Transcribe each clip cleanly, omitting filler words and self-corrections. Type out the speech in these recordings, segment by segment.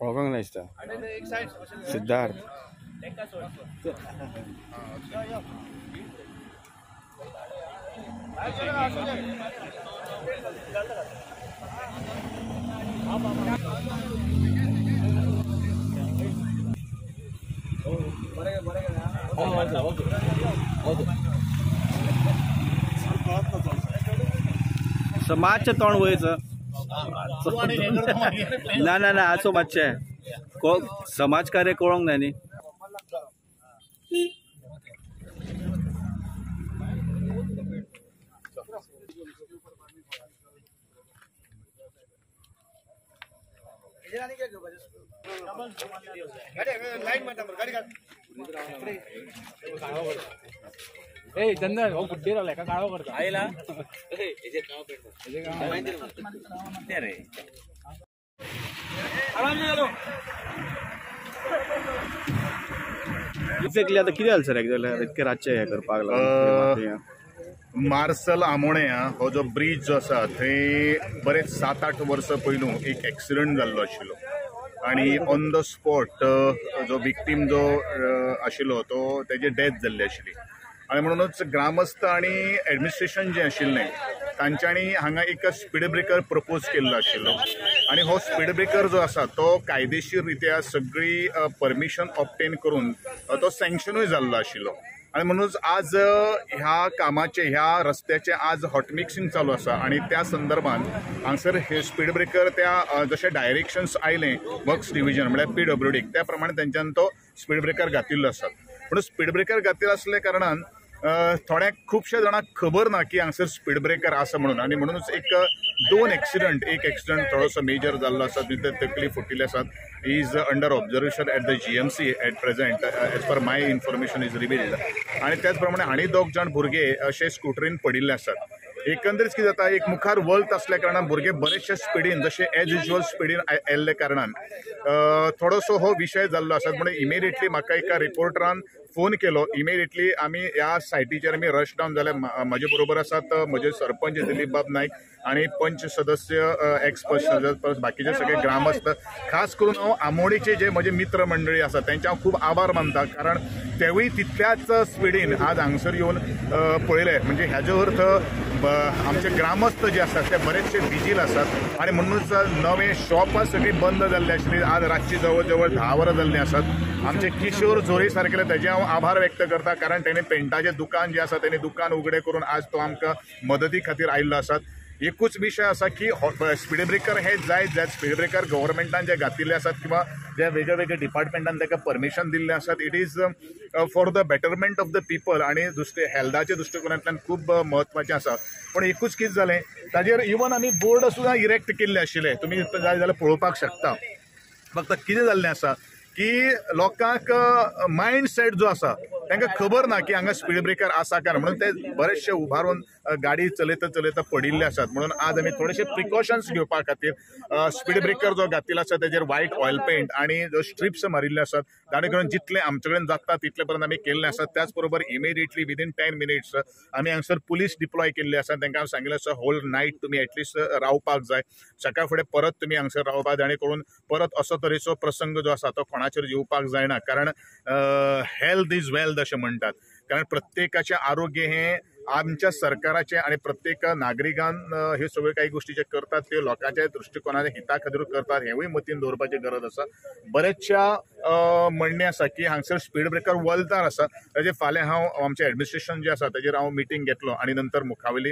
वळखूंक ना दिसता सिद्धार्थ. मातशें तोंड वयर. ना ना ना आसो मातशें समाज कार्य कळोंक ना न्ही. ए चंदन हो गुड्डे रावला का काळो करता आयला रे. एक्झॅक्टली आता कितें जालें सर एक्झॅक्टली इतके रातचें हें करपाक लागून? मार्सल आमोणे हो जो ब्रीज जो आसा थंय बरेच 7-8 वर्सां पयलू एक एक्सिडंट जाल्लो आशिल्लो आनी ऑन the spot जो विक्टीम जो आशिल्लो तो तेजी डेथ जाल्ली आशिल्ली आनी म्हणूनच ग्रामस्थ आनी एडमिनिस्ट्रेशन जें आशिल्लें तांच्यांनी हांगा एक स्पीड ब्रेकर प्रपोज केल्लो आशिल्लो आनी हो स्पीड ब्रेकर जो आसा तो कायदेशीर रित्या सगळी परमिशन ऑब्टेन करून तो सँक्शनूय जाल्लो आशिल्लो आनी म्हणूनच आज ह्या कामाचें ह्या रस्त्याचें आज हॉटमिक्सिंग चालू आसा आनी त्या संदर्भात हांगसर हे स्पीड ब्रेकर त्या जशें डायरेक्शन्स आयलें वर्क्स डिविजन म्हळ्यार पीडब्ल्यूडीक त्या प्रमाणे तेंच्यान तो स्पीड ब्रेकर घातिल्लो आसा. पूण स्पीड ब्रेकर घातिल्लो आसल्या कारणान थोड्यांक खुबश्या जाणांक खबर ना की हांगसर स्पीड ब्रेकर आसा म्हणून आनी म्हणूनच एक दोन एक्सिडंट, एक एक्सिडंट थोडोसो मेजर जाल्लो आसा, तितले तकली फुटिल्ली आसात. Is under observation at the GMC at present as per my information is revealed. आनी त्याच प्रमाणे आनी दोग जाण भुरगे अशे स्कुटरीन पडिल्ले आसात. एकंदरीत कितें जाता, एक मुखार वल्त आसल्या कारणान भुरगे बरेचशे स्पिडीन जशे एज युजल स्पिडीन आयिल्ल्या कारणान थोडोसो हो विशय जाल्लो आसा. म्हणून इमिडिएटली म्हाका एका रिपोर्टरान फोन केलो. इमिडिएटली आमी ह्या सायटीचेर आमी रश डावन जाले. म्हजे बरोबर आसात म्हजे सरपंच दिलीप बाब नायक आनी पंच सदस्य, एक्स पंच सदस्य, बाकीचे सगळे ग्रामस्थ, खास करून हांव आमोणीचे जे म्हजे मित्र मंडळी आसात तेंचे हांव खूब आभार मानता, कारण तेवूय तितल्याच स्पिडीन आज हांगसर येवन पळयले. म्हणजे हाजो अर्थ आमचे ग्रामस्थ जे आसात ते बरेचशे विजील आसात आनी म्हणूनच नवे शॉपां सगळीं बंद जाल्ली आशिल्ली. आज रातची जवळ जवळ 10 वरां जाल्लीं आसात. आमचे किशोर जोरे सारकेले तेजे हांव आभार व्यक्त करता, कारण तेणें पेंटाचें दुकान जें आसा तेणें दुकान उगडें करून आज तो आमकां मदती खातीर आयिल्लो आसात. एकूच विशय आसा की स्पीड ब्रेकर हे जायत जायत स्पीड ब्रेकर गव्हर्मेंटान जे घातिल्ले आसात किंवा जे वेगळे वेगळे डिपार्टमेंटान ताका परमिशन दिल्लें आसात, it is for the betterment of the people आनी दुसरे हेल्थाच्या दृश्टिकोनांतल्यान खूब म्हत्वाचें आसा. पूण एकूच कितें जालें, ताजेर इवन आमी बोर्ड सुद्दां इरेक्ट केल्ले आशिल्ले, तुमी जाय जाल्यार पळोवपाक शकता. फक्त कितें जाल्लें आसा की लोकांक मायंड सेट जो आसा तांकां खबर ना की हांगा स्पीड ब्रेकर आसा काय, म्हणून ते बरेचशे उबारून गाडी चलयता चलयता पडिल्ले आसात. म्हणून आज आमी थोडेशे प्रिकॉशन्स घेवपा खातीर स्पीड ब्रेकर जो घातिल्लो आसा तेजेर व्हायट ऑयल पेंट आनी जो स्ट्रिप्स मारिल्ले आसात, जाणे करून जितले आमचे कडेन जाता तितले पर्यंत आमी केल्ले आसात. त्याच बरोबर इमिडिएटली विदीन 10 मिनिट्स आमी हांगसर पुलीस डिप्लॉय केल्ले आसात. तांकां हांव सांगिल्लें आसा होल नायट तुमी एटलिस्ट रावपाक जाय, सकाळ फुडें परत तुमी हांगसर रावपाक, जाणे करून परत असो तरेचो प्रसंग जो आसा तो कोणाचेर येवपाक जायना. कारण हेल्थ is wealth अशें म्हणटात, कारण प्रत्येकाचें आरोग्य हें आमच्या सरकाराचें आनी प्रत्येक नागरिकान ह्यो सगळ्यो काही गोष्टी जे करतात त्यो लोकांच्या दृश्टिकोनान हिता खातीर करतात हेंवूय मतीन दवरपाची गरज आसा. बरेचशा म्हणणें आसा की हांगसर स्पीड ब्रेकर वल्तार आसा, ताजेर फाल्यां हांव आमचें एडमिनिस्ट्रेशन जें आसा ताजेर हांव मिटींग घेतलो आनी नंतर मुखावेली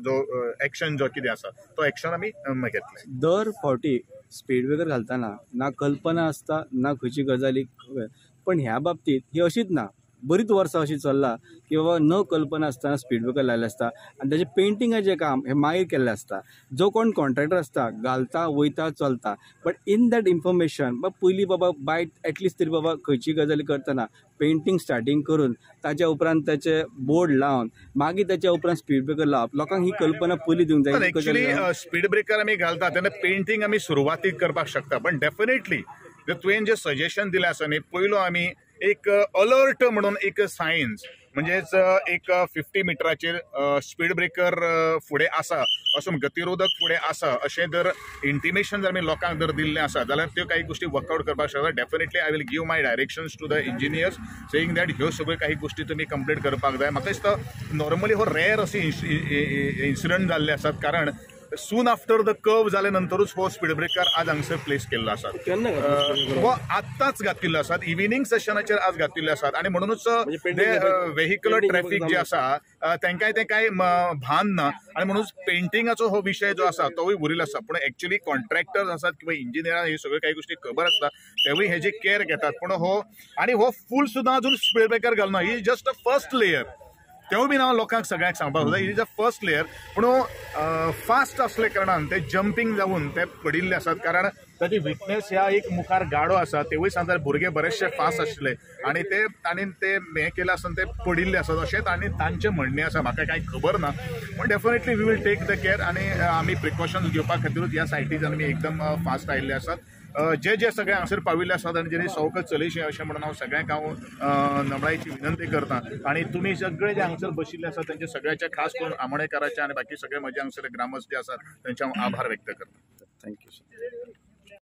जो एक्शन जो कितें आसा तो एक्शन आमी घेतले. दर फावटी स्पीड ब्रेकर घालतना ना कल्पना आसता ना खंयची गजाली, पण ह्या बाबतीत ही अशीच ना. बरीच वर्सां अशी चल्ला की बाबा न कल्पना आसतना स्पीड ब्रेकर लायल्ले आसता आनी ताजें पेंटिंगाचें काम हें मागीर केल्लें आसता. जो कोण कॉन्ट्रॅक्टर आसता घालता वयता चलता, बट इन that information बाबा पयलीं बाबा बायट एटलिस्ट तरी बाबा खंयची गजाली करतना पेंटींग स्टार्टींग करून ताच्या उपरांत ताचे बोर्ड लावन मागीर ताच्या उपरांत स्पीड ब्रेकर लावप, लोकांक ही कल्पना पयलीं दिवंक जाय. एक्चुअली स्पीड ब्रेकर आमी घालता तेन्ना पेंटींग आमी सुरवातीक करपाक शकता, पण डेफिनेटली तुवें जे सजेशन दिलें आसा न्ही, पयलो आमी एक अलर्ट म्हणून एक सायन्स म्हणजेच एक 50 मिटराचेर स्पीड ब्रेकर फुडें आसा असो गतिरोधक फुडें आसा अशें जर इंटिमेशन जर आमी लोकांक जर दिल्लें आसा जाल्यार त्यो काही गोश्टी वर्कआउट करपाक शकता. Definitely I will give my directions to the engineers saying that ह्यो सगळ्यो काही गोश्टी तुमी कंप्लीट करपाक जाय. म्हाका दिसता नॉर्मली हो रेर असे इन्सिडंट जाल्ले आसात, कारण सून आफ्टर the curve जाले नंतरूच हो स्पीड ब्रेकर आज हांगसर प्लेस केल्लो आसा, हो आत्ताच घातिल्लो आसात, इव्हिनींग सेशनाचेर आज घातिल्ले आसात. आनी म्हणूनच वेहिक्युलर ट्रॅफिक जे आसा तांकांय तें कांय भान ना आनी म्हणूनच पेंटिंगाचो हो विशय जो आसा तोवूय उरिल्लो आसा. पूण एक्चुअली कॉन्ट्रॅक्टर्स आसात किंवा इंजिनियरां ही सगळ्यो काही गोश्टी खबर आसता, तेवूय हेजी केअर घेतात. पूण हो आनी हो फूल सुद्दां अजून स्पीड ब्रेकर घालना, ही जस्ट अ फर्स्ट लेयर. तेवूय बीन हांव लोकांक सगळ्यांक सांगपाक सोदता, it is a first layer. पूण फास्ट असले कारणान ते जंपींग जावन ते पडिल्ले आसात, कारण ताची विटनेस ह्या एक मुखार गाडो आसा, तेवूय सांगतात भुरगे बरेचशे फास्ट आशिल्ले आनी ते तांणी ते हें केलें आसतना ते पडिल्ले आसात अशें आनी तांचें म्हणणें आसा. म्हाका कांय खबर ना, पूण definitely we will take the care आनी आमी प्रिकॉशन्स घेवपा खातीरूच ह्या सायटीज आमी एकदम फास्ट आयिल्ले आसात. जे जे सगळे हांगसर पाविल्ले आसात आनी जेणे सवकत चलयशी अशें म्हणून हांव सगळ्यांक हांव नमळायेची विनंती करता. आनी तुमी सगळे जे हांगसर बशिल्ले आसात तांचे सगळ्याचे खास करून आमोणेकाराचे आनी बाकी सगळे म्हजे हांगसर ग्रामस्थ जे आसात तांचे हांव आभार व्यक्त करता. Thank you sir.